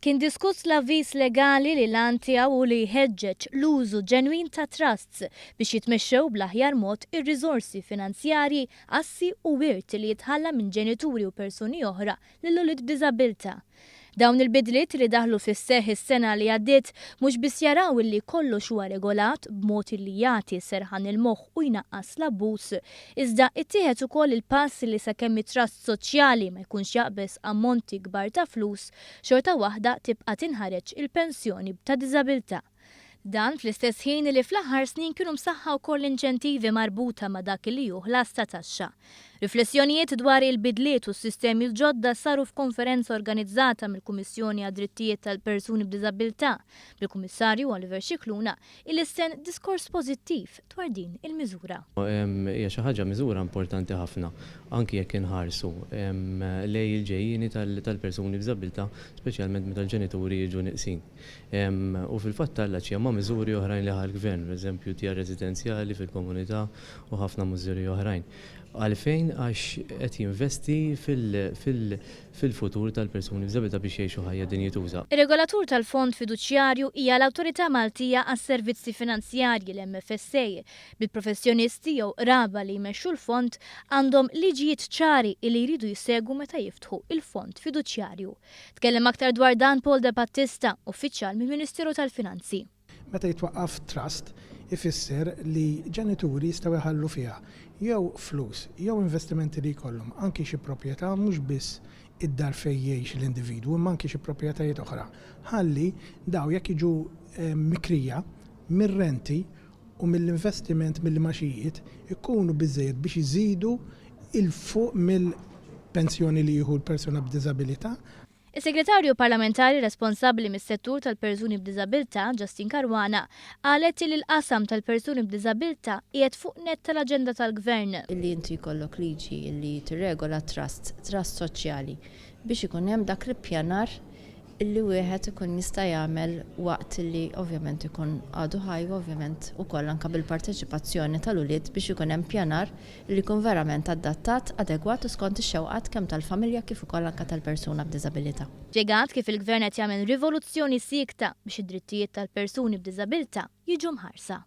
Kien diskuss l-avviż legali li l-għan tiegħu hu li jħeġġeġ l-użu ġenwin ta' trusts biex jitmexxew bl-aħjar mod ir-riżorsi finanzjarji, assi u wirt li jitħalla minn ġenituri u persuni oħra lil ulied b'diżabbiltà. Dawn il-bidliet li daħlu fis-seħħ is-sena li għaddiet mhux biss jaraw illi kollox huwa regolat b'mod illi jagħti serħan il-moħħ u jnaqqas l-abbuż, iżda ittieħed ukoll il-pass illi sakemm it-trust soċjali ma jkunx jaqbeż ammonti kbar ta' flus, xorta waħda tibqa' tinħareġ il-pensjoni ta' diżabilità. Dan fl-istess ħin li fl-aħħar snin kienu msaħħa wkoll l-inċentivi marbuta ma' dak li hu ħlas ta' taxxa. Riflessjonijiet dwar il-bidliet u s-sistemi l-ġodda saru f'konferenza organizzata mill-Kummissjoni għad-Drittijiet tal-Persuni b'Diżabbiltà, bil-Kummissarju Oliver Scicluna ilissen diskors pożittiv dwar din il-miżura. Hija xi ħaġa miżura importanti ħafna anki jekk inħarsu lejn il-ġejjieni tal-persuni b'diżabbiltà speċjalment meta l-ġenituri jiġu nieqsin. U fil-fatt tallaċja ma' miżuri oħrajn li ħa l-Gvern, pereżempju djar residenzjali fil-komunità u ħafna miżuri oħrajn. Għalfejn? Għax qed jinvesti fil-futur tal-persuni b'diżabilità biex jgħixu ħajja dinjituża. Ir-regolatur tal-Fond Fiduċjarju hija l-Awtorità Maltija għas-Servizzi Finanzjarji, l-MFSA, bil-professjonisti jew qraba li jmexxu l-fond għandhom liġijiet ċari li jridu jsegwu meta jiftħu il-fond fiduċjarju. Tkellem aktar dwar dan Paul Debattista, uffiċjal mill-Ministeru tal-Finanzi. Meta jitwaqqaf trust ifisser li ġenituri jistgħu jħallu fiha jew flus jew investimenti li jkollhom, anki xi proprjetà mhux biss id-dar fejn jgħix l-individwu imma anki xi proprjetajiet oħra ħalli dawn jekk jiġu mikrija mir-renti u mill-investiment mill-imgħaxijiet ikunu biżżejjed biex iżidu 'il fuq mill-pensjoni li jieħu l-persuna b'diżabilità. Is-Segretarju Parlamentari responsabbli mis-settur tal-persuni b'diżabilità, Justyne Caruana, qalet li l-qasam tal-persuni b'diżabilità qiegħed fuq nett tal-aġenda tal-Gvern. Illi inti jkollok liġi illi tirregola trust, trust soċjali, biex ikun hemm dak l-ippjanar illi wieħed ikun jista' jagħmel waqt illi ovvjament ikun għadu ħaj u ovvjament ukoll anke bil-parteċipazzjoni tal-ulied biex ikun hemm pjanar li jkun verament adattat, adegwat u skont ix-xewqat kemm tal-familja kif ukoll anke tal-persuna b'diżabilità. Spjegat kif il-Gvern qed jagħmel rivoluzzjoni siekta biex id-drittijiet tal-persuni b'diżabilità jiġu mħarsa.